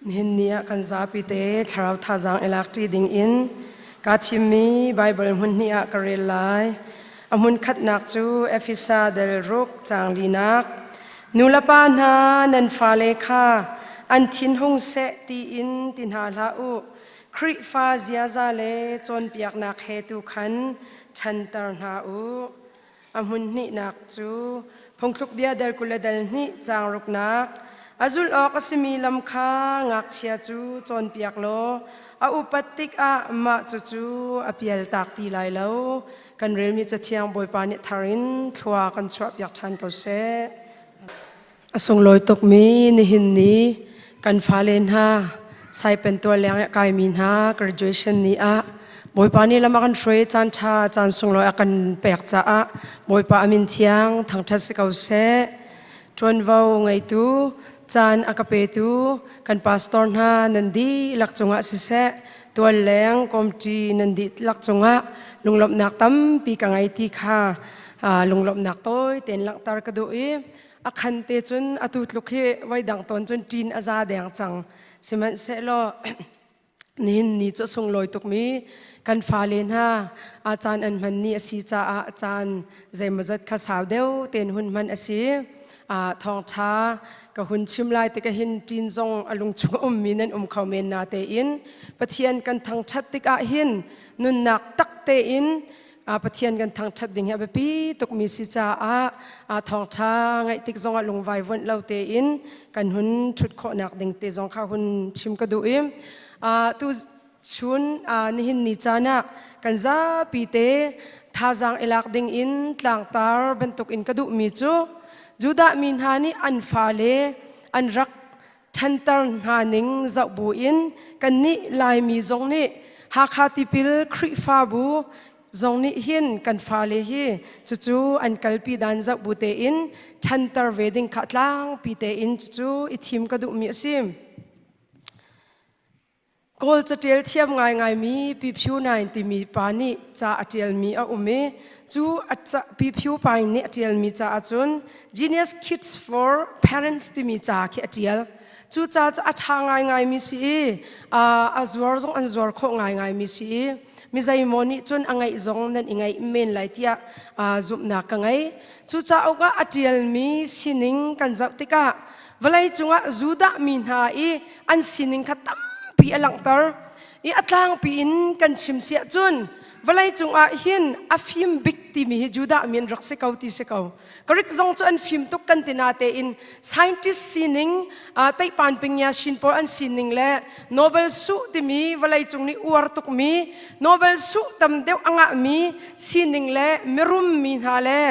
Nihin ni ah kan zapi te thlarau thazaang i lak ṭi ding in kaa thimmi Baibal hmun hnih ah ka rel lai. A hmun khatnak cu Efesa dal ruk caang linak. Nulepa hna nan fale kha an thinhung seh tiin ti hna hlah u. Khrihfa ziaza le cawnpiaknak he tu khan ṭhanter hna u. A hmun hnihnak cu phungthluk bia dal 20 le dal hnih caang ruknak a zulh awk a simi lam kha ngakchia cu cawnpiak law a upat tikah mah cucu a pialtak ti lai lo. Kan relmi Cathiang Bawipa nih thar in thlua kan chuahpiak ṭhan ko seh. A sunglawi tukmi nihin ni kan fale hna Saipen tualleng i a kaimi hna graduation ni ah Bawipa nih lam a kan hruai caan ṭha caan sunglawi a kan pek caah Bawipa a min thiang thangṭhat si ko seh. Ṭuanvo ngeitu caan a ka petu kan pastor hna nan dihlak cungah siseh tualleng kawmṭi nan dihlak cungah lunglawmhnak tampi ka ngei ti kha lunglawmhnak tawi tein langhter ka duh i a khan te cun atu tluk hi voi dang tawn cun ṭin a za deng cang sihmanhsehlaw nihin ni cu sunglawi tukmi kan fale hna a caan an hman ni a si caah caan zeimawzat kha sau deuh tein hun hman a si. Thawngṭha ka hun chim lai tikah hin ṭin zong a lung chung ummi nan um kho men na tein Pathian kan thangṭhat tikah hin nunnak tak tein Pathian kan thangṭhat ding hi a biapi tukmi si caah thawngṭha ngaih tik zongah lungvai vuanh lo tein kan hun ṭhut khawhnak ding te zong kha hun chim ka duh i tu chun nihin ni caan ah kan zapi te thazaang i lak ding in tlangtar bantuk in ka duhmi cu Judah mi hna nih an fale an rak ṭhanter hna ning zoh buin kannih Laimi zong nih Hakha tipil Khrihfabu zong nih hin kan fale hi cucu an kalpi dan zoh bu tein ṭhanter ve ding kha tlangpi tein cucu i thim ka duhmi a si. Kawl catial thiam ngaingaimi Pi Phyu Nain timi pa nih ca a ṭialmi a um i cu Pi Phyu Paing nih a ṭialmi ca ahcun Genius Kids for Parents timi ca khi a ṭial. Cu ca cu a ṭha ngaingaimi si i a zuar zong an zuar khawh ngaingaimi si i mi zeimaw nih cun a ngeih zong nan i ngeih men lai tiah zumhnak ka ngei. Cu cauk ah a ṭialmi sining kan zoh tikah vawlei cungah Judah mi hna i an sining kha tampi a langhter i a tlangpi in kan chim si ahcun vawlei cungah hin a fim bik timi hi Judah mi an rak si ko ti si ko. Greek zong cu an fim tuk kan ti na tein scientist sining Teipan Pingya Shin pawl an sining le Nobel su timi vawlei cung nih uar tukmi Nobel su tam deuh a ngahmi sining le mirum mi hna le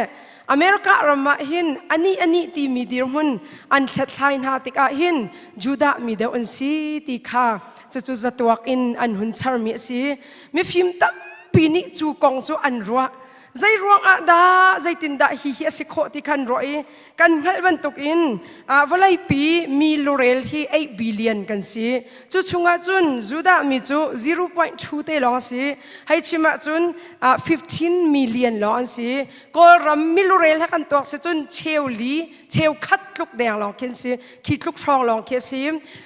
America ram ah hin anih anih timi dirhmun an hlathlai hna tikah hin Judah mi deuh an si ti kha cucu zatuak in an hun charmi a si. Mifim tampi nih cu kong cu an ruah. Zei ruangah dah zeitindah hi hi a si khawh ti khan ruah i kan hngalh bantukin vawleipi mi lurel hi 8 billion kan si. Cu chungah cun Judah mi cu 0.2 te lawng a si. Hei chim ahcun 15 million lawng an si. Kawlram milurel he kan tuak si cun cheu li cheu khat tluk deng lawng khi an si khi tluk hrawng lawng khi a si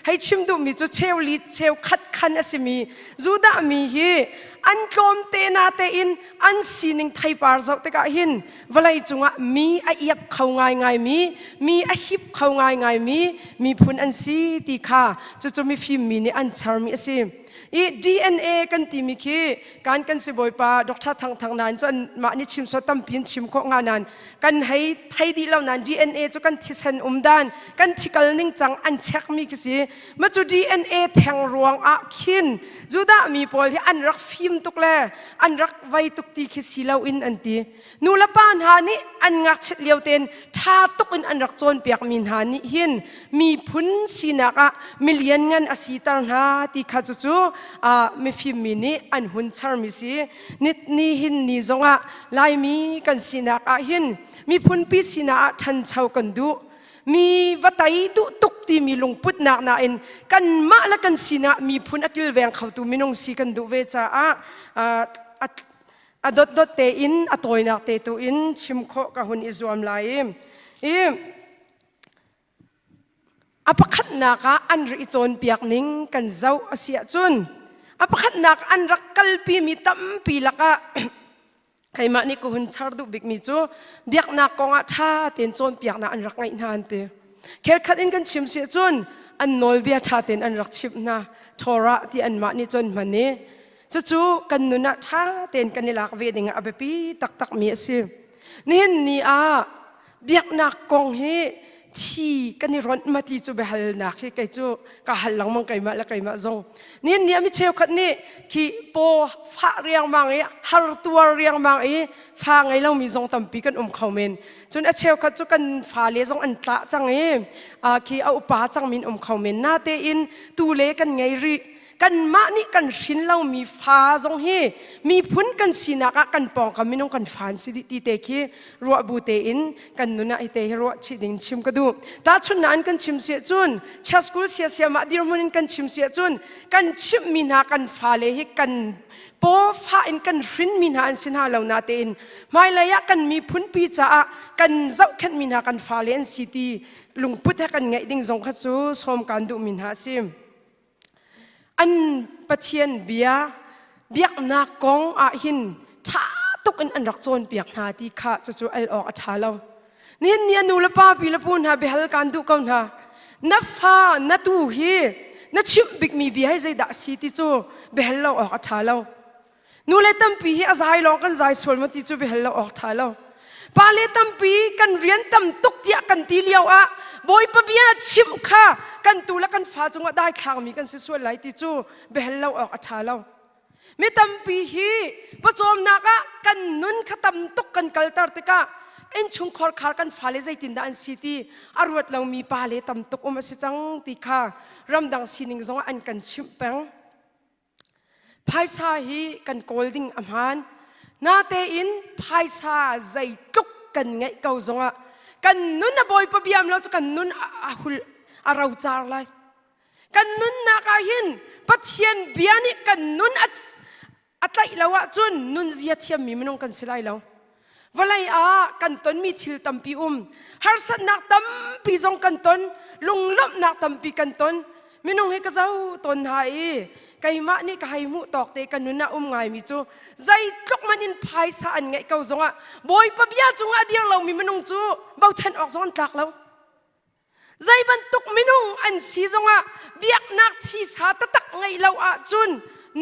hei chim duhmi cu cheu li cheu khat khan a simi Judah mi hi an tlawm te na tein an sining theipar zoh tikah hin vawlei cungah mi a iap kho ngaingai mi mi a hip kho ngaingai mi miphun an si ti kha cucu mifim mi nih an charmi a si i DNA kan timi khi kan kan sibawipa Dr. Thang Thang nan cu mah nih chim so tampi in chim khawh nga nan kan hei thei dih lo nan DNA cu kan thisen um dan kan thikal ning cang an check mi khi si ma cu DNA theng ruang ah khin Judah mi pawl hi an rak fim tuk le an rak vei tuk ti khi si lo in an ti Nu le pa hna nih an ngakchiat lio tein ṭha tuk in an rak cawnpiakmi hna nih hin miphun sinak ah milian ngan a siter hna ti kha cucu mifim mi nih an hun charmi si. Ni hin ni zongah Laimi kan sinak ah hin miphunpi sinak ah ṭhancho kan duh. Mi va tei duh tuk timi lungputnak nain kanmah le kan sinak miphun a kilveng khotu minung si kan duh ve caah a dotdot tein a tawinak te tu in chim khawh ka hun i zuam lai i. A pakhatnak ah an rak i cawnpiak ning kan zoh a si ahcun a pakhatnak an rak kalpimi tampi lakah keimah nih ka hun char duh bikmi cu biaknak kong ah ṭha tein cawnpiaknak an rak ngeih hna an ti. Khelkhat in kan chim si ahcun an nawlbia ṭha tein an rak chimh hna. Torah ti anmah nih cun hman i cucu kan nun ah ṭha tein kan i lak ve ding ah a biapi taktakmi a si. Nihin ni ah biaknak kong hi thi kan i ronh ma ti cu biahalnak hi kei cu ka hal lengmang keimah le keimah zong nihin ni ah mi cheukhat nih khi paw fah riangmang i har tuar riangmang i fa ngei lomi zong tampi kan um kho men cun a cheukhat cu kan fale zong an tlah cang i khi a upa cang min um kho men natein tu le kan ngei rih kanmah nih kan hrin lomi fa zong hi miphun kan sinak ah kan pawngkam minung kan fa an si dih ti te khi ruah bu tein kan nun ah hi te hi ruah chih ding chim ka duh tahchunhnak in kan chim si cun chia school sia sia mah dirhmun in kan chim si cun kan chimhmi hna kan fale hi kan paw fa in kan hrinmi hna an si hna lo na tein hmailei ah kan miphun pi caah kan zohkhenhmi hna kan fale an si ti lungput he kan ngeih ding zong kha cu sawm kan duhmi hna a si. An Pathian bia biaknak kong ah hin ṭha tuk in an rak cawnpiak hna ti kha cucu al awk a ṭha lo. Nihin ni a nu le pa pi le pu hna biahal kaan duh ko hna. Na fa na tu hi na chimh bikmi bia hi zeidah a si ti cu biahal lo awk a ṭha lo. Nule tampi hi a zai lawng kan zai sual maw ti cu biahal lo awk ṭha lo. Pale tampi kan rian tam tuk tiah kan ti lio ah Bawipa bia chimh kha kan tu le kan fa cungah daithlangmi kan si sual lai ti cu biahal lo awk a ṭha lo. Mi tampi hi pawcawmnak ah kan nun kha tam tuk kan kalter tikah innchungkhar khar kan fale zeitindah an si ti a ruat lomi pale tam tuk um a si cang ti kha ramdang sining zongah an kan chimh peng. Phaisa hi kan kawl ding a hmaan. Natein phaisa zeitluk kan ngeih ko zongah kan nun a bawipa biam lo cu kan nun a hul a rocar lai. Kan nunnak ah hin Pathian bia nih kan nun a tlaih lo ahcun nunzia thiammi minung kan si lai lo. Vawlei ah kan tonmi thil tampi um. Harsatnak tampi zong kan ton. Lunglawmhnak tampi kan ton. Minung hi ka zo tawn hna i keimah nih ka hei hmuh tawk te ka nun ah um ngaimi cu zeitluk man in phaisa an ngeih ko zongah Bawipa bia cungah a dir lomi minung cu bochan awk zong an tlak lo. Zei bantuk minung an si zongah biaknak thisa taktak ngeih lo ahcun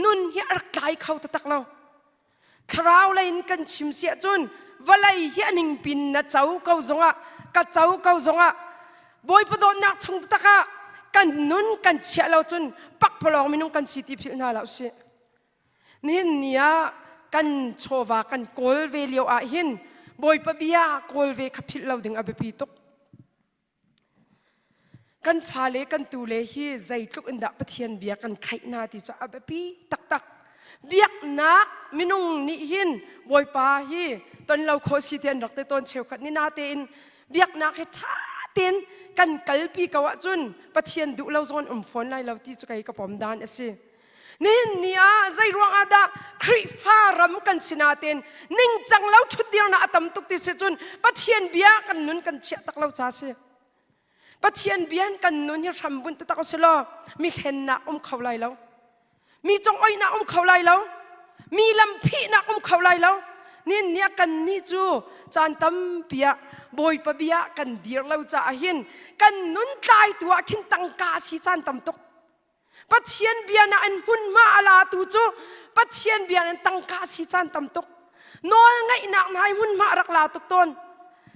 nun hi a rak tlai kho taktak lo. Thlarau lei in kan chim si ahcun vawlei hi a ningpin na co ko zongah ka co ko zongah Bawipa dawtnak chung taktak ah kan nun kan chiah lo cun pakpalawng minung kan si ti philh hna hlah usih. Nihin ni ah kan chawva kan kawl ve lio ah hin Bawipa bia kawl ve kha philh lo ding a biapi tuk. Kan fale kan tule hi zeitluk in dah Pathian bia kan khaih hna ti cu a biapi taktak. Biaknak minung nih hin Bawipa hi ton lo khawh si ti an rak ti tawn cheukhat ni natein biaknak hi ṭha tein kan kalpi ko ahcun Pathian duh lo zong an um fawn lai lo ti cu kei ka pom dan a si. Nihin ni ah zei ruang ah dah Khrihfa ram kan si natein ningcang lo ṭhutdirnak a tam tuk ti si cun Pathian bia kan nun kan chiah tak lo ca si. Pathian bia kan nun hi hram bunh taktak si law mi hlennak um kho lai lo. Mi congoihnak um kho lai lo. Mi lamphihnak um kho lai lo. Nihin ni ah kan nih cu caan tampi ah Bawipa bia kan dir lo caah hin kan nun tlaitu ah khin tangka si caan tam tuk. Pathian bia na an hmunhma a latu cu Pathian bia in tangka si caan tam tuk. Nawl ngeihnak hna i hmunhma a rak la tuk tawn.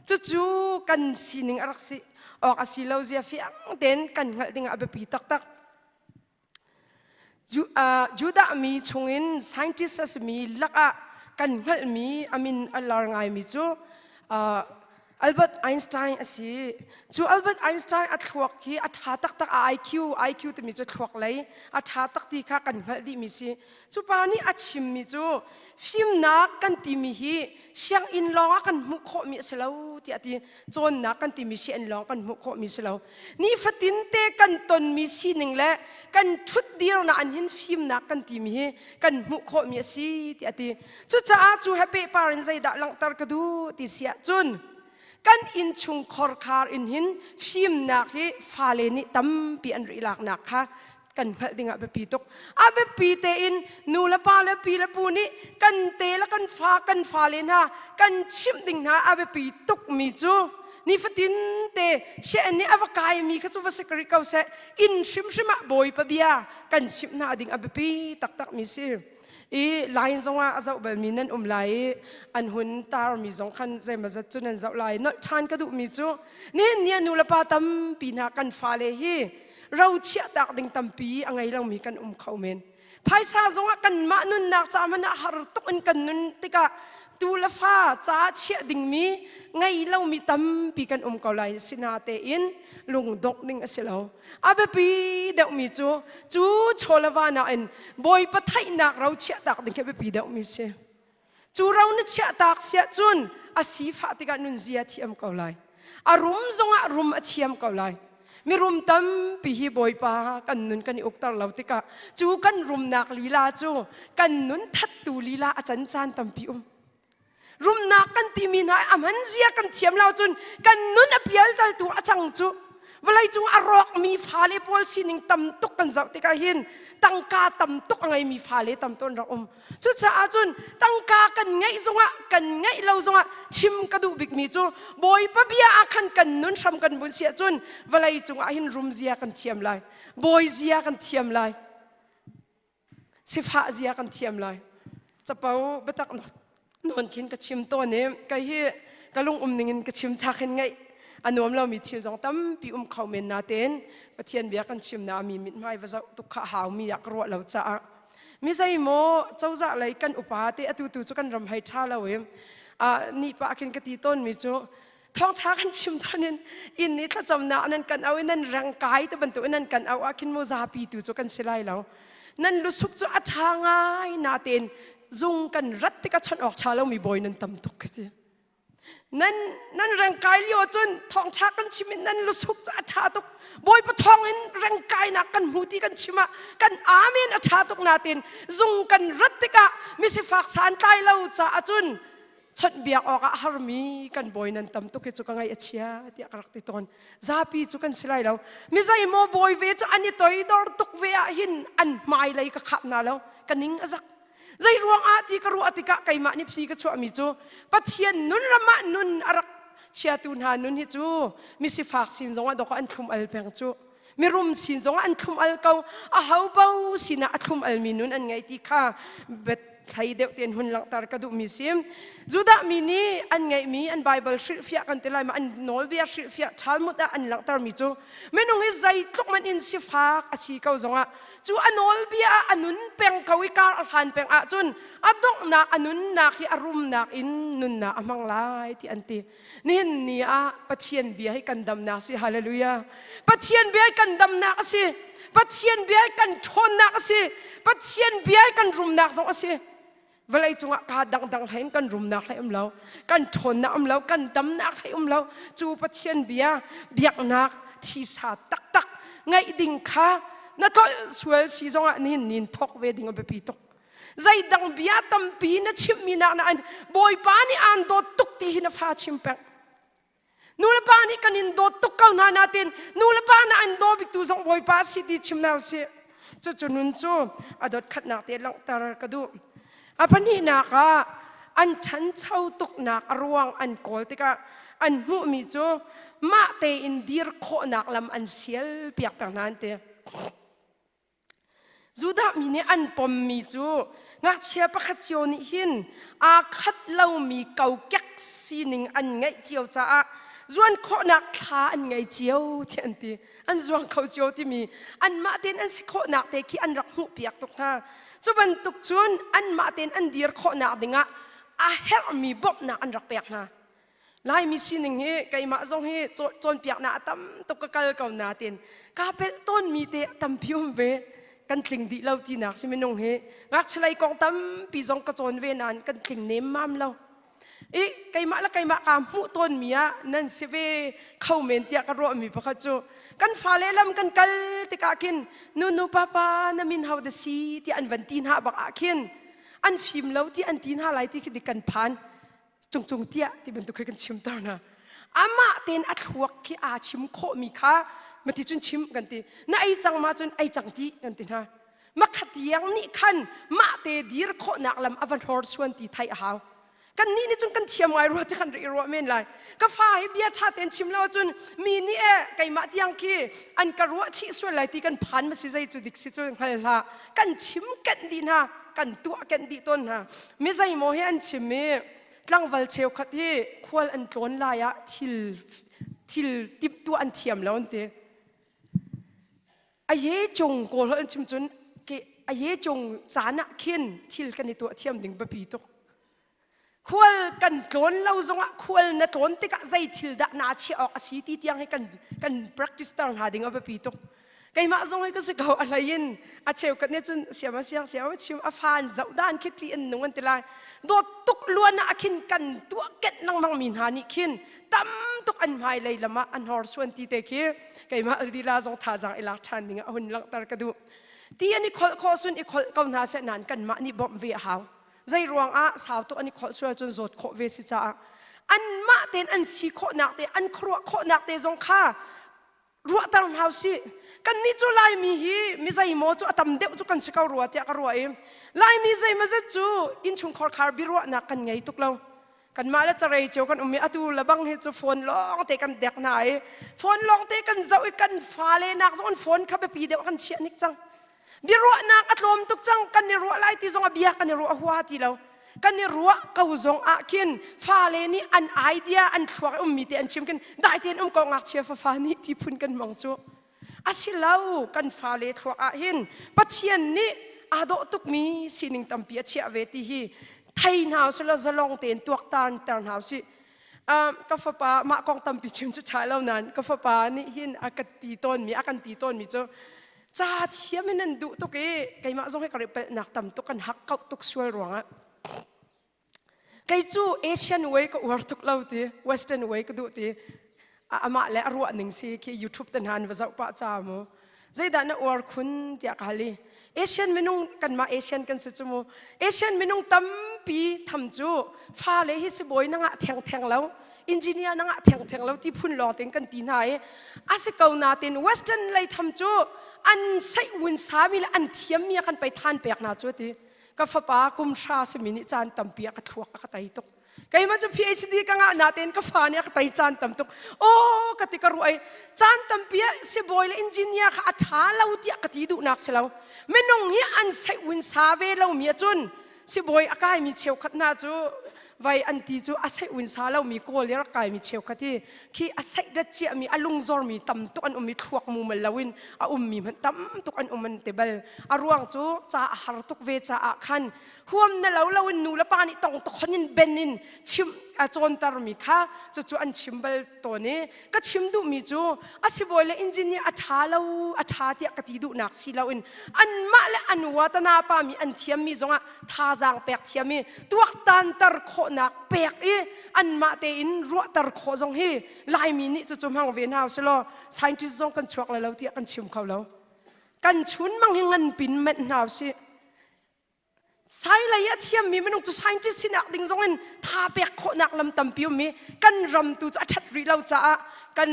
Cucu kan sining a rak si awk a si lo zia fiang tein kan hngalh ding ah a biapi taktak. Judah mi chungin scientist a simi lakah kan hngalhmi a min a lar ngaimi cu Albert Einstein a si. Cu Albert Einstein a thluak hi a ṭha taktak a IQ, IQ timi cu thluak lei a ṭha tak ti kha kan hngalh dihmi si. Cu pa nih a chimmi cu fimnak kan timi hi sianginn lawng ah kan hmuh khawhmi a si lo tiah a ti. Cawnnak kan timi sianginn lawng kan hmuh khawhmi si lo. Nifatin te kan tonmi sining le kan ṭhutdirnak an hin fimnak kan timi hi kan hmuh khawhmi a si tiah a ti. Cucaah cu he pehpar in zeidah langhter ka duh ti si ahcun. Kan innchung khorkhar in hin fimnak hi fale nih tampi an ri laknak kha kan hngalh ding ah biapi tuk. A biapi tein nu le pa le pi le pu nih kan te le kan fa kan fale hna kan chimh ding hna a biapi tuk mi cu nifatin te sian nih a va kaimi kha cu va si rih ko seh inn hrimhrim ah Bawipa bia kan chimh hna ding a biapi taktak mi si. I line zongah a zoh balmi nan um lai i an hun tarmi zong khan zeimawzat cu nan zoh lai. Nolh ṭhan ka duhmi cu nihin ni ah nu le pa tampi hna kan fale hi ro chiahtak ding tampi a ngei lomi kan um kho men. Phaisa zongah kanmah nunnak ca hmanh ah har tuk in kan nun tikah tu le fa ca chiah dingmi ngei lomi tampi kan um ko lai. Sinatein lungdongh ding a si lo. A biapi deuhmi cu cu chawlava nakin Bawipa theihnak ro chiahtak ding khi a biapi deuhmi si. Cu ro na chiahtak siah cun a sifah tikah nunzia thiam ko lai. A rum zongah rum a thiam ko lai. Mirum tampi hi Bawipa kan nun kan i ukter lo tikah cu kan rumnak lila cu kan nun thattu lila a can caan tampi um. Rumnak kan timi hna a hman zia kan thiam lo cun kan nun a pialtaltu a cang cu vawleicung a rawkmi fale pawl sining tam tuk kan zoh tikah hin tangka tam tuk a ngeimi fale tam tawn rak um. Cucaah cun tangka kan ngeih zongah kan ngeih lo zongah chim ka duh bikmi cu Bawipa bia ah khan kan nun hram kan bun siah cun vawlei cungah hin rumzia kan thiam lai bawi zia kan thiam lai sifah zia kan thiam lai capo biatak nawn khin ka chim tawn i kei hi ka lung um ning in ka chim chak hin ngaih a nuam lomi thil zong tampi um kho men natein Pathian bia kan chim na mi mithmai va zoh tuk kha hau mi ah ka ruah lo caah mi zeimaw cozah lei kan upa te atu tu cu kan ram hei ṭha lo i ni pa khin ka ti tawn mi cu thawngṭha kan chim tawn in inn i thlacamnak nan kan au i nan reng kai te bantuk in nan kan au ah khin mu zapi tu cu kan si lai lo nan lusuk cu a ṭha ngai natein zung kan rat tikah chawnh awk ṭha lomi bawi nan tam tuk khi si Nan nan rengkai lio cun thawngṭha kan chim in nan lusuk cu a ṭha tuk. Bawipa thawng in rengkainak kan hmu ti kan chim ah kan amen a ṭha tuk natin zung kan rat tikah misifak santlai lo caah cun chawnhbiak awkah harmi kan bawi nan tam tuk hi cu ka ngaih a chia tiah ka rak ti tawn. Zapi cu kan si lai lo. Mi zeimaw bawi ve cu an i toidor tuk ve ah hin an hmailei ka khap hna lo. Ka ning a zak. Zei ruangah ti ka ruah tikah keimah nih phi ka chuahmi cu Pathian nun ram ah nun a rak chiatu hna nun hi cu misifak sin zongah dawk an thlum al peng cu mirum sin zongah an thlum al ko a ho bo sinah a thlum almi nun an ngei ti kha thlei deuh tein hun langhter ka duhmi si Judah mi nih an ngeihmi an Bible hrilhfiah kan ti lai ma an nawlbia hrilhfiah Talmud ah an langhtermi cu minung hi zeitluk man in sifak a si ko zongah cu a nawlbia ah a nun peng ko i kar a hlan peng ahcun a donghnak a nunnak hi a rumnak in nunnak a hmang lai ti an ti nihin ni ah Pathian bia hi kan damnak si hallelujah Pathian bia hi kan damnak a si Pathian bia hi kan ṭhawnnak a si Pathian bia hi kan rumnak zong a si Vawlei cungah kaa dangdang hlei in kan rumnak hlei um lo, kan ṭhawnnak um lo, kan damnak hlei um lo. Cu Pathian bia biaknak thisa taktak ngaih ding kha na tlolh sual si zongah nihin nin thawk ve ding a biapi tuk. Zeidang bia tampi na chimmi nak na Bawipa nih aan dawt tuk ti hi na fa chim peng. Nulepa nih kan in dawt tuk ko hna natin nulepa na an daw biktu zong Bawipa a si ti chim hna usih. Cucu nun cu a dawt khatnak te langhter ka duh. A pahnihnak ah an ṭhancho tuknak a ruang an kawl tikah an hmuhmi cu mah tein dir khawhnak lam an sial piak peng hna an ti. Judah mi nih an pommi cu ngakchia pakhat cio nih hin aa khat lomi kokek sining an ngeih cio caah zuan khawhnak thla an ngei cio tiah an ti. An zuang kho cio timi anmah tein an si khawhnak te khi an rak hmuhpiak tuk hna. Cu bantuk cun anmah tein an dir khawhnak dingah a herhmi bawmhnak an rak pek hna. Laimi sining hi keimah zong hi cawnpiaknak a tam tuk ka kal ko nain kaa pelh tawnmi te tampi um ve. Kan tling dih lo tinak si minung hi. Ngakchia lei kong tampi zong ka cawn ve nain kan tling nemmam lo. I keimah le keimah kaa hmuh tawnmi ah nan si ve kho men tiah ka ruahmi pakhat cu kan fale lam kan kal tikah khin nu nu papa na min ho da si tiah an van ti hna bak ah khin an fim lo ti an ti hna lai ti khi dik kan phan cungcung tiah ti bantuk khi kan chimter hna. Amah tein a thluak khi aa chim khawhmi kha mati cun chim kan ti. Na ei cang ma cun ei cang ti kan ti hna. Makhat tiang nih khan mah te dir khawhnak lam a va hlorsuan ti theih a hau. Kan nih nih cun kan thiam ngai rua ti kan ri ruah men lai. Ka fa hi bia ṭha tein chim lo ahcun mi nih e keimah tiang khi an ka ruah chih sual lai ti kan phan ma si zei cu dik si cu hngal hlah. Kan chim kenh dih hna, kan tuah kenh dih tawn hna. Mi zeimaw hi an chim i tlangval cheukhat hi khual an tlawn lai ah thil thil timhtuah an thiam lo an ti. A ye cung kawl holh an chim cun ke a ye cung caan ah khin thil kan i tuah thiam ding biapi tuk. Khual kan tlawn lo zongah khual na tlawn tikah zei thil dah naa chiah awk a si ti tiang hi kan kan practice ter hna ding a biapi tuk. Keimah zong hi ka si ko a hlei in a cheukhat nih cun siam a siang siam a chim a fa an zoh dan khi ṭih an nung an ti lai. Dawt tuk luan ah khin kan tuah kenh lengmang mi hna nih khin tam tuk an hmailei lam ah an horsuan ti te khi keimah lila zong thazaang i lak ṭhan ding ah hun langhter ka duh. Ti an i kholh khawh sun i kholh ko hna seh nain kanmah nih bawmh ve a hau. Zei ruang ah sau tuk an i kholh sual cun zawt khawh ve si caah anmah tein an si khawhnak te an khuaruah khawhnak te zong kha ruahter hna usih. Kannih cu Laimi hi mi zeimaw cu a tam deuh cu kan si ko rua tiah ka ruah i Laimi zeimawzet cu innchungkhar khar biaruahnak kan ngei tuk lo. Kanmah le carei cio kan um i atu le bang hi cu phone lawng te kan dek hna i phone lawng te kan zoh i kan fale nak zong phone kha biapi deuh kan chiah nik cang. Biaruahnak a tlawm tuk cang kan i ruah lai ti zong a bia kan i ruah hua ti lo. Kan i ruah ko zong ah khin fale nih an idea an thluak i ummi te an chim khin dai tein um ko ngakchia fafa nih ti phun kan hmang cu. A si lo kan fale thluak ah hin Pathian nih aa dawh tukmi sining tampi a chiah ve ti hi thei hna usih law zalong tein tuaktan ter hna usih. Ka fapa mah kong tampi chim cu ṭha lo nain ka fapa nih hin a ka ti tawnmi a kan ti tawnmi cu ca thiam in an duh tuk i keimah zong hi ka pelhnak tam tuk kan hak kauh tuk sual ruangah kei cu Asian way ka uar tuk lo ti Western way ka duh ti amah le a ruah ning si khi YouTube te hna an va zoh pah ca mu zeidah na uar khun tiah ka hal i Asian minung kanmah Asian kan si cu mu Asian minung tampi tham cu fale hi sibawi na ngah theng theng lo engineer na ngah theng theng lo ti phun lawng tein kan ti hna i a si ko natin Western lei tham cu an seih wun sami le an thiammi a kan pei than pek hna cu ti ka fapa kum hra simi nih caan tampi a ka thluak a ka tei tuk keimah cu PhD ka ngah natein ka fa nih a ka tei caan tam tuk aw ka ti ka ruah i caan tampi ah sibawi le engineer kha a ṭha lo tiah ka ti duhnak si lo minung hi an seih wun sa ve lomi ahcun sibawi a kaimi cheukhat hna cu vai an ti cu a seih un sa lomi kawl i rak kaimi cheukhat hi khi a seih dat ciami a lungzormi tam tuk an um i thluak mumal loin a ummi hmanh tam tuk an um an ti bal a ruang cu ca a har tuk ve caah khan huam na lo loin nu le pa nih tong tokhon in ben in chim a cawntermi kha cucu an chim bal tawn i ka chim duhmi cu a sibawi le engineer a ṭha lo a ṭha tiah ka ti duhnak si loin anmah le an watana pa mi an thiammi zongah thazaang pek thiam i tuaktanter khawhnak pek i anmah tein ruahter khawh zong hi Laimi nih cucu hmang ve hna usilaw scientist zong kan chuak lai lo tiah kan chim kho lo kan chun mang hi ngan pin menh hna usih Sailei a thiammi minung cu scientist sinak ding zong in tha pek khawhnak lam tampi um i kan ram tu cu a ṭhat rih lo caah kan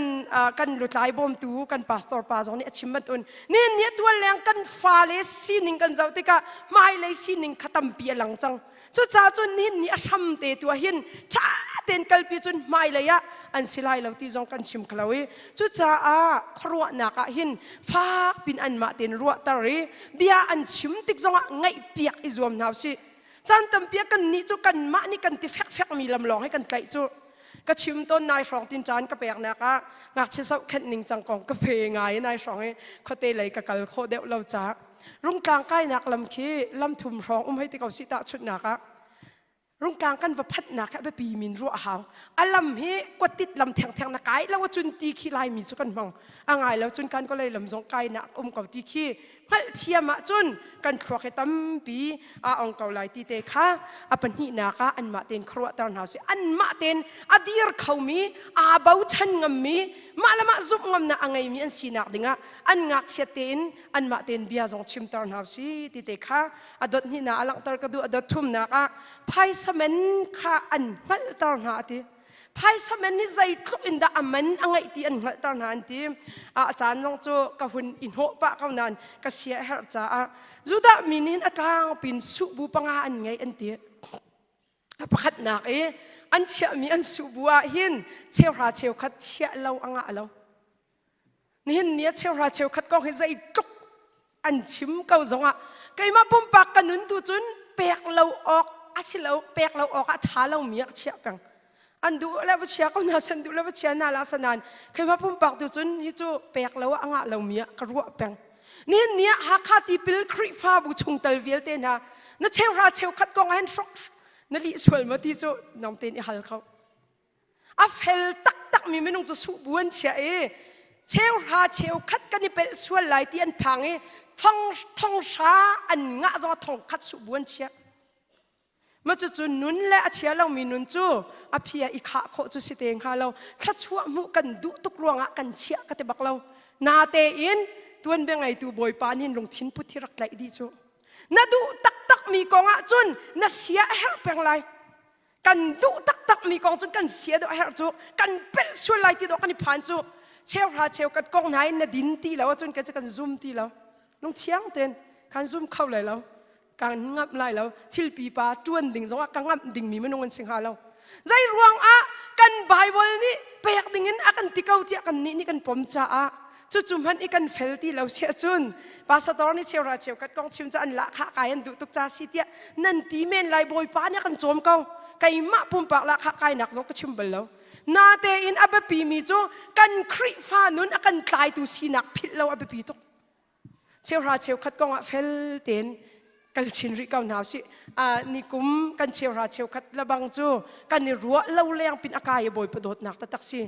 kan lutlai bawmtu kan pastor pa zong nih a chim bantuin nihin ni a tual leng kan fale sining kan zoh tikah hmailei sining kha tampi a lang cang. Cucaah cun nihin ni a hram te tu ah hin ṭha tein kalpi cun hmailei ah an si lai lo ti zong kan chim kho lo i cucaah khuaruahnak ah hin fak pin anmah tein ruahter i bia an chim tik zongah ngaihpiak i zuam hna usih. Caan tampi ah kannih cu kanmah nih kan ti fekfekmi lam lawng hi kan tlaih cu. Ka chim tawn nai hrawng tin caan ka peknak ah ngakchia zohkhenh ning cang kong ka pe ngai nai hrawng i khuate lei ka kal khawh deuh lo caah Rungtlang kainak lam khi lam thum hrawng um hei ti ko si tahchunhnak ah Rungtlang kan va phanhnak hi a biapi min ruah a hau. A lam hi kuatit lam thengtheng na kai lo ahcun ti khi Laimi cu kan hmang. A ngai lo cun kan kawlei lam zong kainak um ko ti khi hngalhthiam ahcun kan thluak hi tampi aa ong ko lai ti te kha a pahnihnak ah anmah tein khuaruahter hna usih. Anmah tein a dir khomi, aa bochan ngammi, mah le mah zumh ngamnak a ngeimi an sinak dingah an ngakchiat tein anmah tein bia zong chimter hna usih ti te kha a dot hnihnak a langhter ka duh a dot thumnak ah phaisa men kha an hngalhter hna a ti. Phaisa men nih zeitluk in dah a man a ngeih ti an hngalhter hna an ti. A caan zong cu ka hun i hnawh pah ko nain ka sia a herh caah Judah mi nih a tlangpin suhbu panga an ngei an ti. A pakhatnak i an chiahmi an suhbu ah hin cheuhra cheukhat chiah lo a ngah lo. Nihin ni a cheuhra cheukhat kong hi zeitluk an chim ko zongah keimah pumpak ka nun tu cun pek lo awk a si lo pek lo awk ah ṭha lomi ah ka chiah peng. An duh le va chia ko hna san duh le va chia hna la sanan keimah pumpak tu cun hi cu pek lo ah a ngah lomi ah ka ruah peng. Nihin ni ah Hakha tipil Khrihfabu chungtel vialte hna na cheuhra cheukhat kong ah hin hrok na lih sual maw ti cu nang tein i hal ko. A fel taktakmi minung cu suhbu an chiah i cheuhra cheukhat kan i pelh sual lai ti an phang i thong thonghra an ngah zong thongkhat suhbu an chiah. Ma cucu nun le a chia lomi nun cu a phia i khah khawh cu si te hnga lo. Thluachuah hmuh kan duh tuk ruangah kan chiah ka ti bak lo. Natein tuanbia ngeitu Bawipa nih lungthin put hi rak tlaih dih cu. Na duh taktakmi kong ah cun na sia a herh peng lai. Kan duh taktakmi kong cun kan sia dawh a herh cu kan pelh sual lai ti dawh kan i phan cu cheuhra cheukhat kong hna in na din ti lo ahcun kan kan zum ti lo lungthiang tein kan zum kho lai lo kan ngamh lai lo thil pipa ṭuan ding zongah ka ngamh dingmi minung an si hnga lo zei ruang ah kan Bible nih pek ding in a kan ti ko tiah kan nih nih kan pom caah cucu hmanh i kan fel ti lo si ahcun pastor nih cheuhra cheukhat kong chim cu an lahkhah kai an duh tuk ca si tiah nan ti men lai bawipa nih a kan cawm ko keimah pumpak lahkhah kainak zong ka chim bal lo natein a biapi mi cu kan Khrihfa nun a kan tlaitu sinak philh lo a biapi tuk cheuhra cheukhat kong ah fel tein kal chin rih ko hna usih nikum kan cheuhra cheukhat lebang cu kan i ruah lo leng pin a kai i bawipa dawtnak taktak si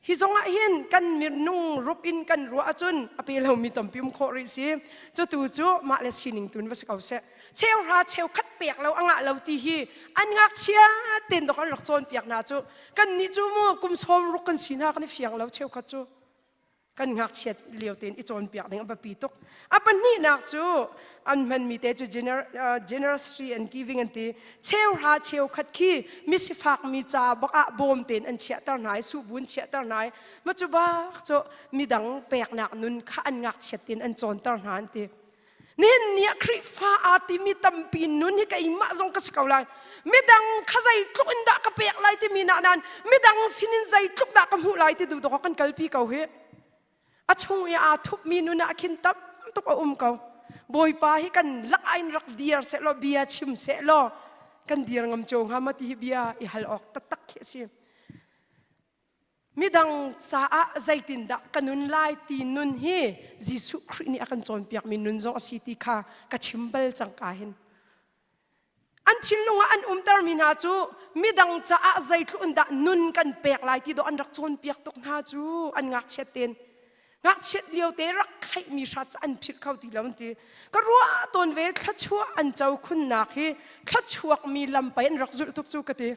Hi zongah hin kan minung rup in kan ruah ahcun a pe lomi tampi um khawh rih si. Cutu cu mah le sining tun va si ko seh. Cheuhra cheukhat pek lo a ngah lo ti hi an ngakchia ten dok an rak cawnpiak hna cu. Kan nih cu mu kum 60 kan si hna kan i fiang lo cheukhat cu. Kan ngakchiat lio tein i cawnpiak ding a biapi tuk. A pahnihnak cu an hmanmi te cu generosity and giving an ti. Cheuhra cheukhat khi misifak mi ca bak ah bawm tein an chiahter hna i suhbu an chiahter hna i ma cu bak cu midang peknak nun kha an ngakchiat tein an cawnter hna an ti. Nihin ni ah Khrihfa aa timi tampi nun hi keimah zong ka si ko lai. Midang kha zeitluk in dah ka pek lai timi nak nain midang sinin zeitluk dah ka hmuh lai ti duh dawk kan kalpi ko hi. A chung i aa thupmi nun ah khin tam tuk a um ko. Bawipa hi kan lakah in rak dir sehlaw bia chim sehlaw kan dir ngam cio hnga ma ti hi bia i hal awk taktak khi a si. Midang caah zeitindah ka nun lai ti nun hi Jesuh Khrih nih a kan cawnpiakmi nun zong a si ti kha ka chim bal cang ka hin. An thinlung ah an umtermi hna cu midang caah zeitluk in dah nun kan pek lai ti dawh an rak cawnpiak tuk hna cu an ngakchiat tein. Ngakchiat lio te rak kheihmi hrat cu an philh kho ti lo an ti. Ka ruah tawn ve thluachuah an co khunnak hi thluachuakmi lam pei an rak zulh tuk cu ka ti.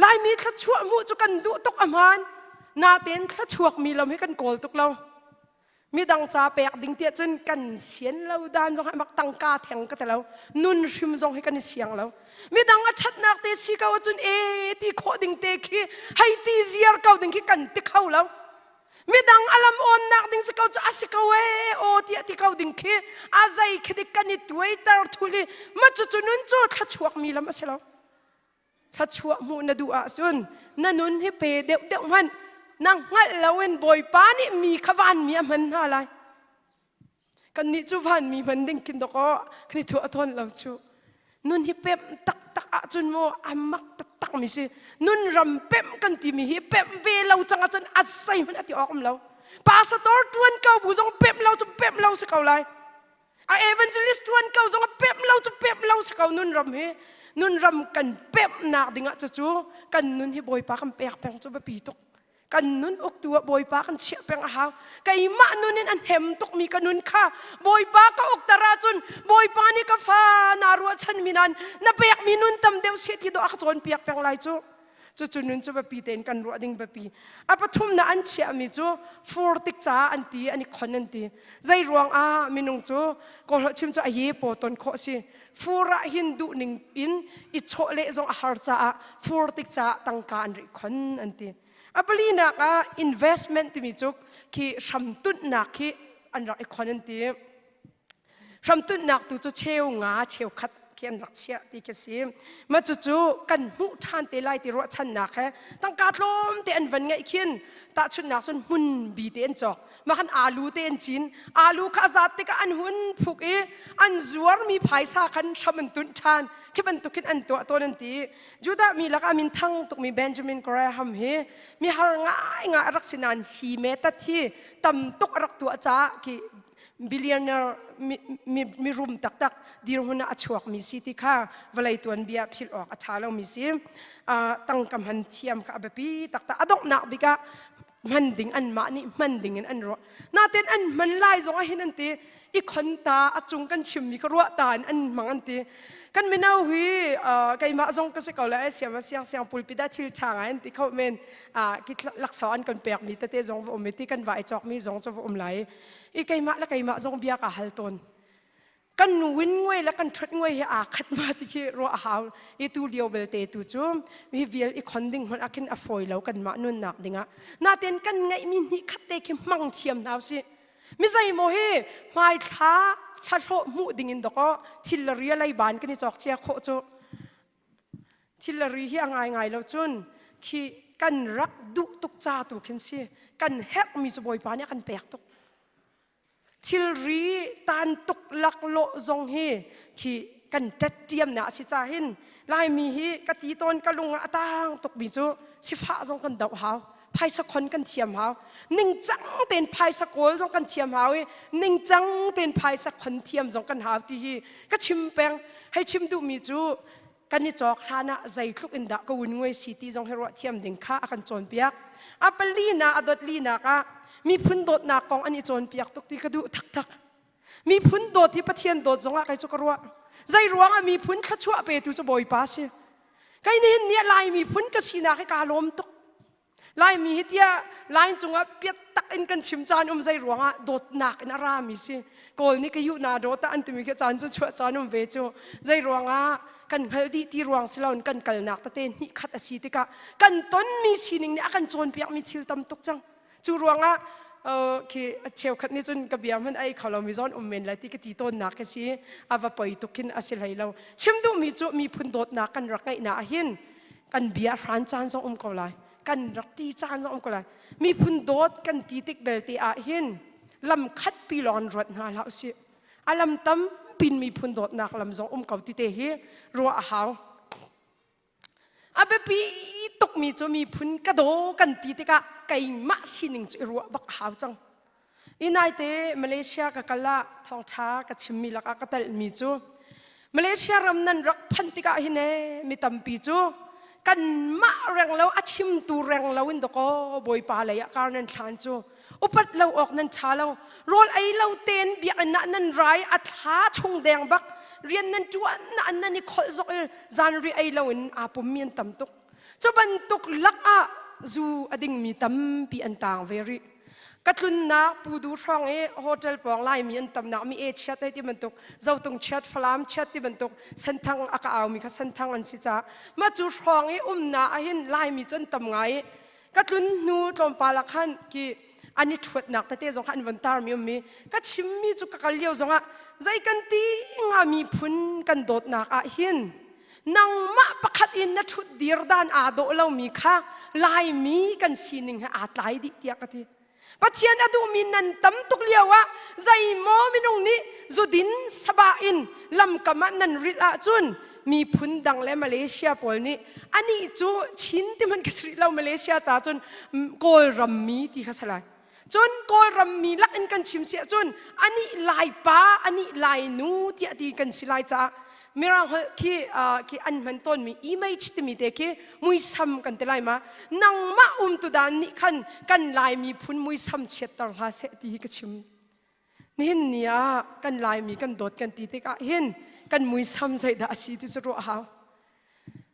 Laimi thluachuah hmuh cu kan duh tuk a hmaan. Natein thluachuakmi lam hi kan kawl tuk lo. Midang ca pek ding tiah cun kan sian lo dan zong hi mak tangka theng ka ti lo. Nun hrim zong hi kan i siang lo. Midang a ṭhatnak te si ko ahcun e ti khawh ding te khi hei ti ziar ko ding khi kan ti kho lo. Midang a lam awnnak ding si ko cu a si ko e aw tiah ti ko ding khi a zei khi dik kan i tuaiter thul i ma cucu nun cu thluachuak mi lam a si lo. Thluachuah hmuh na duh ahcun na nun hi pe deuhdeuh hmanh. Na hngalh loin Bawipa nih mi kha vanmi a hman hna lai. Kannih cu vanmi hman ding khin dawkaw kan i thuah tawn lo cu. Nun hi pemh taktak ahcun maw a mak taktak mi si. Nun ram pemh kan timi hi pemh ve lo cang ahcun a zeihmanh a ti awk um lo. Pastor tuan ko bu zong pemh lo cu pemh lo si ko lai. A evangelist tuan ko zong a pemh lo cu pemh lo si ko nun ram hi. Nun ram kan pemhnak ding ah cucu kan nun hi Bawipa kan pek peng cu biapi tuk. Kan nun uktu ah Bawipa kan chiah peng a hau. Keimah nun in a hnem tukmi ka nun kha Bawipa ka ukter ahcun Bawipa nih ka fa naa ruahchan mi nain na pekmi nun tam deuh seh ti dawh a ka cawnpiak peng lai cu. Cucu nun cu biapi tein kan ruah ding biapi. A pathumnak an chiahmi cu fur tik caah an ti an i khon an ti. Zei ruang ah minung cu kawlholh chim cu a ye paw ton khawh si. Fur ah hin duh ning in i chawhleh zong a har caah fur tik caah tangka an ri khon an ti. A palinak ah investment timi cu khi hramtunhnak khi an rak i khon an ti. Hramtunhnak tu cu cheu nga cheu khat khi an rak chiah ti khi si. Ma cucu kan hmuh ṭhan te lai ti ruahchannak he tangka tlawm te an van ngeih khin tahchunhnak cun hmun bi te an cawk. Ma khan alu te an cin. Alu kha a zat tikah an hun phuk i an zuarmi phaisa khan hram an tunh ṭhan. Khi bantuk khin an tuah tawn an ti. Judah mi lakah min thang tukmi Benjamin Graham hi mi har ngai ngai a rak si nain hi method hi tam tuk a rak tuah caah khi billionaire mirum taktak dirhmun ah a chuakmi si ti kha vawlei tuanbia philh awk a ṭha lomi si. Tangka hman thiam kha a biapi taktak. A donghnak bik ah hman ding anmah nih hman ding in an ruah. Natin an hman lai zong ah hin an ti i khon ta a cung kan chimmi kha ruah ta in an hmang an ti. Kan mino hi keimah zong ka si ko le siam siang siang pulpit ah thil ṭha ngai an ti kho men ki laksawng an kan pekmi tete zong va um i ti kan va i cawkmi zong cu va um lai. I keimah le keimah zong bia ka hal tawn. Kan win nguai le kan ṭhut nguai hi aa khat ma ti khi ruah a hau. I tu lio belte tu cu mi vial i khon ding hmanh ah khin a fawi lo kanmah nunnak dingah. Natin kan ngeihmi hnih khat te khi hmang thiam hna usih. Mi zeimaw hi hmaithla thlahlawh hmuh ding in dawkaw thil le ria lei ban kan i cawk cia khawh cu. Thil le ri hi a ngaingai lo cun khi kan rak duh tuk ca tu khin si. Kan herhmi cu Bawipa nih a kan pek tuk. Thilri tan tuk laklawh zong hi khi kan ṭetṭiamnak a si ca hin Laimi hi ka ti tawn ka lung ah a taang tukmi cu sifah zong kan doh hau phaisa khon kan thiam hau ningcang tein phaisa kawl zong kan thiam hau i ningcang tein phaisa khon thiam zong kan hau ti hi ka chim peng hei chim duhmi cu kan i cawk hlan ah zeitluk in dah ka un nguai si ti zong hi ruah thiam ding kha a kan cawnpiak. A palina a dot linak ah miphun dawtnak kong an i cawnpiak tuk ti ka duh taktak. Miphun dawt hi Pathian dawt zong ah kei cu ka ruah. Zei ruang ah miphun thluachuah petu cu Bawipa si. Kei nihin ni Lai miphun ka sinak hi kaa lawm tuk. Laimi hi tiah line cungah piat tak in kan chim caan um zei ruangah dawtnak in a rami si. Kawl nih ka yuh na dawt ah an timi khi caan cu chuah caan um ve cu. Zei ruangah kan hngalh dih ti ruang si loin kan kalnak tete hnih khat a si tikah kan tonmi sining nih a kan cawnpiakmi thil tam tuk cang. Cu ruangah khi cheukhat nih cun ka bia hmanh ai kho lomi zawn um men lai ti ka ti tawnnak khi si a va poi tuk khin a si hlei lo. Chim duhmi cu miphun dawtnak kan rak ngeihnak ah hin kan bia hran caan zong um ko lai kan rak ti caan zong um ko lai miphun dawt kan ti tik belte ah hin lam khat pi lawng in ruat hna hlah usih a lam tampin miphun dawtnak lam zong um ko ti te hi ruah a hau a biapi tukmi cu miphun ka daw kan ti tikah keimah sining cu i ruah bak a hau cang I naite Malaysia ka kal ah thawngṭha ka chimmi lakah ka telhmi cu Malaysia ram nan rak phanh tikah hin ee mi tampi cu kanmah reng lo a chimtu reng lo in dakaw Bawipa lei ah kar nan thlan cu upat lo awk nan ṭha lo rawl ei lo tein biakinn ah nan rai a thla chung deng bak rian nan ṭuan na an nan i kholh zok i zanri ei lo in aa pummi an tam tuk cu bantuk lakah zu a dingmi tampi an taang ve rih Ka tlunnak Pudu hrawng i hotel pawng Laimi an tamnak mi e chiat hei ti bantuk Zotung chiat Falam chiat ti bantuk Senthang a ka aumi kha Senthang an si caah mah cu hrawng i umnak ahhin Laimi cu an tam ngai i ka tlun hnu tlawmpal ah khan ki an i ṭhuatnak tete zong kha an von tarmi ummi ka chimmi cu ka kal lio zongah zei kan ti nga miphun kan dawtnak ah hin nangmah pakhat in na ṭhut dir dan aa dawh lomi kha Laimi kan sining he aa tlai dih tiah ka ti. Pathian a duhmi nan tam tuk lio ah zeimaw minung nih zudin sabah in lamkam ah nan rilh ahcun miphun dang le Malaysia pawl nih anih cu Chin ti hmanh ka si rih lo Malaysia ca cun Kawlram mi ti kha si lai. Cun Kawlram mi lak in kan chim si ahcun anih Laipa, anih Lainu tiah ti kan si lai caah Mirang holh khi khi an hman tawnmi image timi te khi muisam kan ti lai ma nangmah umtu dan nih khan kan Lai miphun muisam chiatter hlah seh ti hi ka chim. Nihin ni ah kan Laimi kan dawt kan ti tikah hin kan muisam zeidah a si ti cu ruah hau.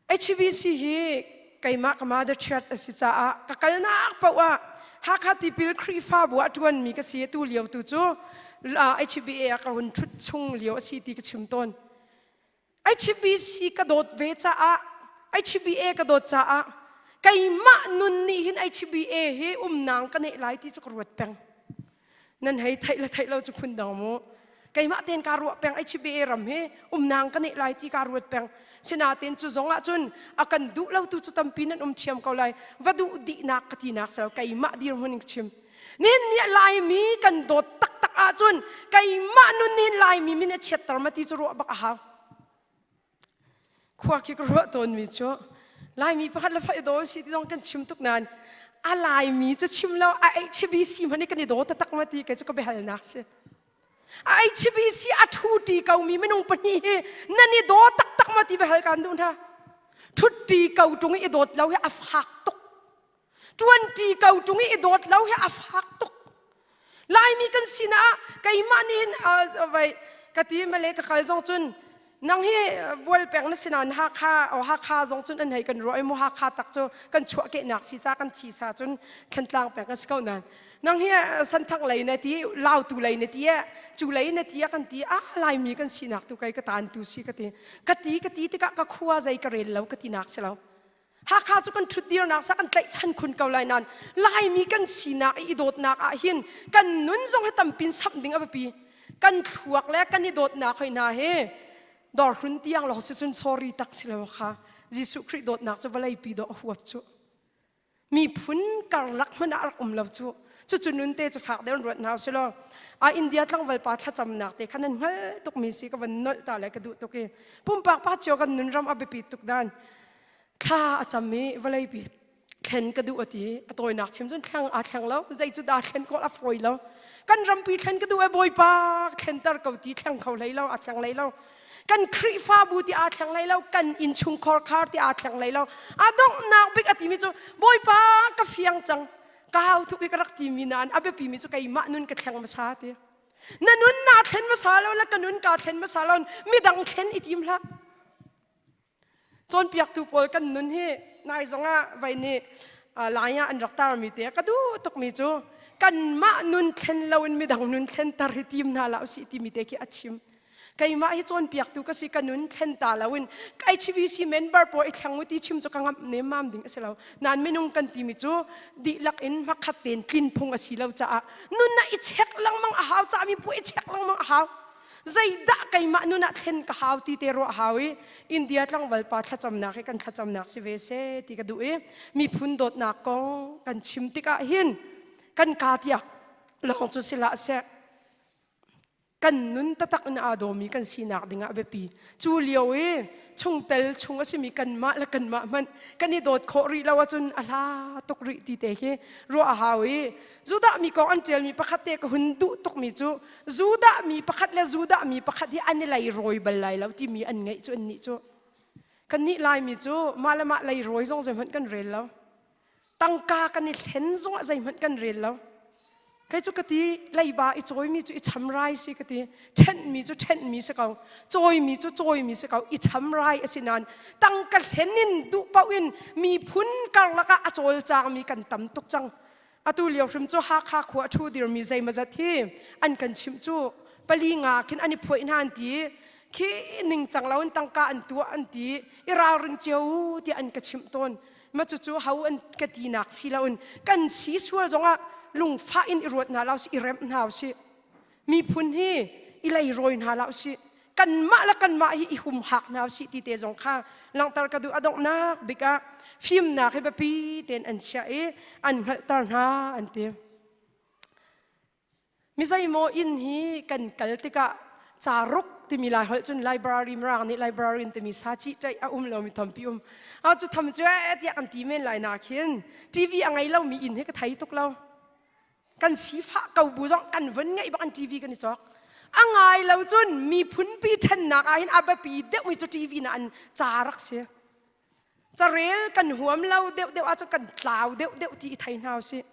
HBC hi keimah ka mother church a si caah ka kalnak paoh ah Hakha Tipil Khrihfabu ah ṭuanmi ka si tu lio tu cu HBA ah ka hun ṭhut chung lio a si ti ka chim tawn. HBC ka dawt ve caah HBA ka dawt caah keimah nun nih hin HBA hi umnang ka neih lai ti cu ka ruat peng. Nan hei theih le theih lo cu phun dang mu. Keimah ten ka ruah peng HBA ram hi umnang ka neih lai ti ka ruat peng. Sinain cu zong ah cun a kan duh lo tu cu tampi nan um thiam ko lai. Va duh dihnak ka tinak sel keimah dirhmun in ka chim. Nihin ni Laimi kan dawt taktak ahcun keimah nun nihin Laimi min a chiatter ma ti cu ruah bak a hau. Khua khi ka ruah tawnmi cu Laimi pakhat le pakhat i daw si ti zong kan chim tuk nain a Laimi cu chim lo a HBC hmanh i kan i daw taktak ma ti kei cu ka biahalnak si. A HBC a ṭhuṭi komi minung pahnih hi nan i daw taktak ma ti biahal kaan duh hna. Ṭhutṭi ko ṭung i i dawt lo hi a fak tuk. Ṭuanṭi ko ṭung i i dawt lo hi a fak tuk. Laimi kan sinah ah keimah nih hin vai ka ti male ka kal zong cun nang hi bual peng na sinain Hakha o Hakha zong cun an hei kan ruah i mu Hakha tak cu kan chuahkehnak si ca kan thi sa cun Thlantlang peng kan si ko nain nang hi Santhang lei na ti Lautu lei na ti cu lei na ti kan ti a Laimi kan sinak tu kai ka tan tu si ka ti ka ti ka ti tikah ka khua zei ka rel lo ka ti nak si lo Hakha cu kan ṭhutdirnak sa kan tlaihchan khun ko lai nain Laimi kan sinak i dawtnak ah hin kan nun zong hi tampin samh ding a biapi. Kan thluak le kan i dawtnak hoi hna hi dawrhlun tiang lawng si cun sorry tak si lo kha Jesuh Khrih dawtnak cu vawlei pi dawh a huap cu. Miphun karlak hmanh ah rak um lo cu. Cucu nun te cu fak deuh in ruat hna usih law a India tlangval pa thlacamnak te kha nan hngalh tukmi si ka van nolh ta le ka duh tuk i pumpak pa cio kan nun ram a biapi tuk dan thla a cam i vawleipi thlen ka duh a ti a tawinak chim cun thleng aa thleng lo zei cu dah thlen khawh a fawi lo kan rampi thlen ka duh e bawipa thlenter ko ti thleng kho hlei lo a thleng hlei lo kan Khrihfabu ti aa thleng hlei lo kan innchungkhar khar ti aa thleng hlei lo a donghnak bik a timi cu bawipa ka fiang cang ka hau thuk i ka rak timi nain a biapi mi cu keimah nun ka thleng hmasa ti na nun naa thlen hmasa lo le ka nun kaa thlen hmasa lo midang thlen i tim hlah Cawnpiaktu pawl kan nun hi nai zongah vai nih lai ah an rak tarmi te ka duh tukmi cu kanmah nun thlen loin midang nun thlenter hi tim hna hlah usih timi te khi a chim. Keimah hi cawnpiaktu ka si ka nun thlen ta loin HBC member pawl i thleng u ti chim cu ka ngamh nemmam ding a si lo. Nain minung kan timi cu dihlak in hmakhat tein tlin phung a si lo caah nun ah i check lengmang a hau cami bu i check lengmang a hau. Zeidah keimah nun ah thlen ka hau ti te ruah hau i India tlangval pa thlacamnak hi kan thlacamnak si ve seh ti ka duh i miphun dawtnak kong kan chim tikah hin kan kaa tiak lawng cu si hlah seh kan nun taktak in aa dawmi kan sinak dingah biapi cu lio i chungtel chung a simi kanmah le kanmah hmanh kan i dawt khawh rih lo ahcun a hla tuk rih ti te khi ruah a hau i Judah mi kong an ṭialmi pakhat te ka hun duh tukmi cu Judah mi pakhat le Judah mi pakhat hi an i leirawi bal lai lo timi an ngeih cu annih cu kannih Laimi cu mah le mah leirawi zong zeihmanh kan rel lo tangka kan i thlen zongah zeihmanh kan rel lo kei cu ka ti leiba i cawimi cu i chamrai si ka ti ṭhenhmi cu ṭhenhmi si ko cawimi cu cawimi si ko i chamrai a si nain tangka hlen in duh paoh in miphun karlak ah a cawlcangmi kan tam tuk cang Atu lio hrim cu Hakha khua a ṭhu dirmi zeimawzat hi an kan chimh cu pali nga khin an i phuaih hna an ti khi ningcang lo in tangka an tuah an ti i ralring cio u tiah an ka chimh tawn ma cucu ho an ka tinak si loin kan si sual zongah lungfah in i ruat hna lo si i remh hna usih miphun hi i leirawi hna hlah usih kanmah le kanmah hi i humhak hna usih ti te zong kha langhter ka duh a donghnak bik ah fimnak hi biapi tein an chiah i an hngalhter hna an ti mi zeimaw inn hi kan kal tikah caruk timi lai holh cun library mirang nih library timi sa ci ṭaih a um lomi tampi um a cu tham cu tiah kan ti men lai na khin TV a ngei lomi inn hi ka thei tuk lo Kan sifah ko bu zong kan vun ngeih bak an TV kan i cawk. A ngai lo cun miphunpi ṭhennak ah hin a biapi deuhmi cu TV na an ca rak si. Carel kan huam lo deuh deuh ahcun kan tlau deuh deuh ti i thei hna usih.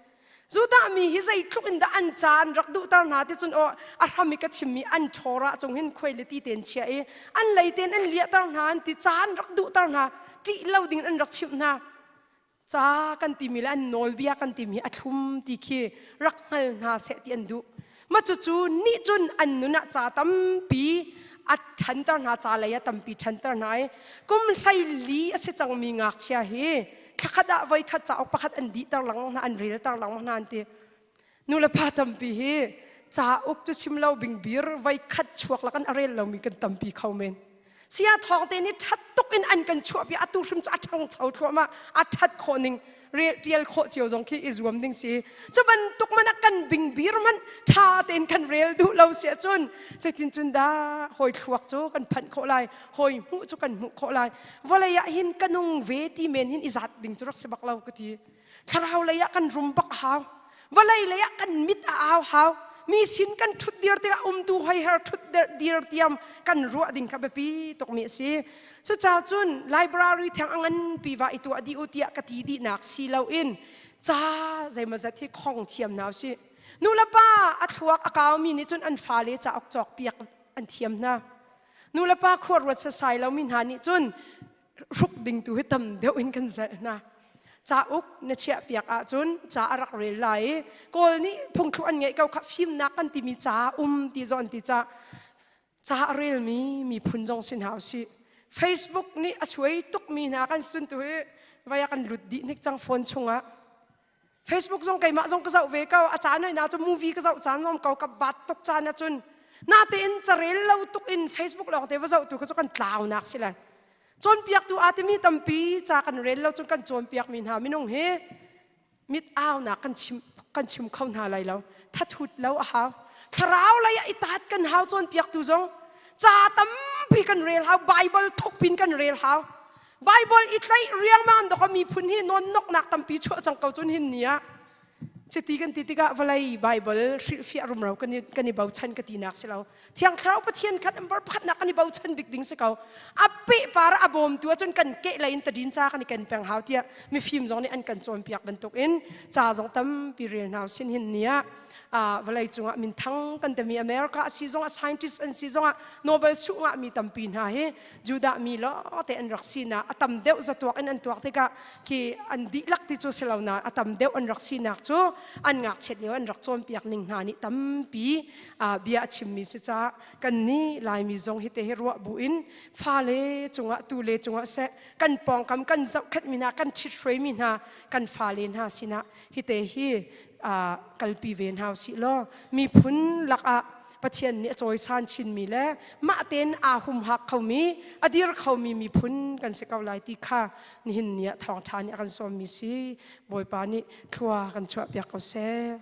Judah mi hi zeitluk in dah an ca an rak duhter hna ti cun aw a hram i ka chimmi an ṭhawr cung hin khuai le ti ten chia i an lei ten an liahter hna an ti ca an rak duhter hna ṭih lo ding an rak chimh hna. Ca kan timi le an nawlbia kan timi a thlum ti khi rak hngal hna seh ti an duh. Mah cucu nih cun an nun ah ca tampi A ṭhanter hna, ca lei ah tampi ṭhanter hna i kum 14 a si cangmi ngakchia hi thlakhat ah voikhat cauk pakhat an dihter lengmang hna, an relter lengmang hna an ti. Nulepa tampi hi cauk cu chim lo bingbir voikhat chuak lakin a rel lomi kan tampi kho men. Sia thawng te nih ṭhat tuk in an kan chuahpi, atu hrim cu a ṭhangcho thluahmah, a ṭhat khawh ning rel ṭial khawh cio zong khi i zuam ding si. Cu bantuk man ah kan bingbir man ṭha tein kan rel duh lo si ahcun zeitin cun dah hawi thluak cu kan phanh khawh lai, hawi hmuh cu kan hmuh khawh lai? Vawlei ah hin ka nung ve ti men hin i zat ding cu rak si bak lo ka ti. Thlarau lei ah kan rum bak a hau, vawlei lei ah kan mit a au hau. Mi sin kan ṭhut dir tikah umtu hoiher ṭhut dir tiam kan ruah ding kha biapi tukmi a si. Cucaah cun library theng a nganpi va i tuah dih u tiah ka ti dihnak si loin ca zeimawzat hi khong thiam hna usih. Nu le pa a thluak a kaumi nih cun an fale cauk cawk piak an thiam hna. Nu le pa khua ruat sasai lomi hna nih cun hruk ding tu hi tam deuh in kan zelh hna. Cauk na chiah piak ahcun ca a rak rel lai i Kawl nih phungthluk an ngeih ko kha, fimnak kan timi ca um ti zawn ti ca ca a relmi miphun zong si hna usih. Facebook nih a suai tukmi hna kan sun tu hi vai ah kan lut dih hnik cang phone chungah. Facebook zong keimah zong ka zoh ve ko, a caan hoi na cu movie ka zoh caan zong ko, ka bat tuk caan ahcun. Natein carel lo tuk in Facebook lawng te va zoh tu ka cu kan tlaunak si lai. Cawnpiaktu aa timi tampi ca kan rel lo cun kan cawnpiakmi hna minung hi mit aunak kan chim kan chim kho hna lai lo. Thathut lo a hau, thlarau lei ah i taat kan hau. Cawnpiaktu zong ca tampi kan rel hau, Bible thuk pin kan rel hau. Bible i tlaih riangmang dok miphun hi nawnnoknak tampi chuah cang ko cun hin ni ah chiti kan ti tikah vawlei Bible hrilhfiah rumro kan i kan i bochan ka tinak si lo. Thiang Thlarau Pathian khan number pakhatnak kan i bochan bik ding si ko. A peh par a bawmtu ahcun kan keh lei in tadin ca kan i ken peng hau tiah mifim zong nih an kan cawnpiak bantuk in ca zong tampi rel hna sin hin ni ah vawlei cungah minthang kan timi America a si zongah, scientist an si zongah, Nobel sungah mi tampi hna hi Judah mi lawngte an rak sinak a tam deuh zatuak in an tuak tikah khi an dihlak ti cu si lo na a tam deuh an rak sinak cu an ngakchiat lio an rak cawnpiak ning hna nih tampi bia a chimmi si caah kan nih Laimi zong hi te hi ruah bu in fale cungah, tule cungah seh, kan pawngkam kan zohkhenhmi hna, kan ṭhithruaimi hna kan fale hna sinah hi te hi kalpi ve hna usih law miphun lakah Pathian nih a cawisan chinmi le mah tein aa humhak khomi, a dir khomi miphun kan si ko lai ti kha nihin ni ah thawngṭha nih a kan sawmmi si. Bawipa nih thlua kan chuahpiak ko seh.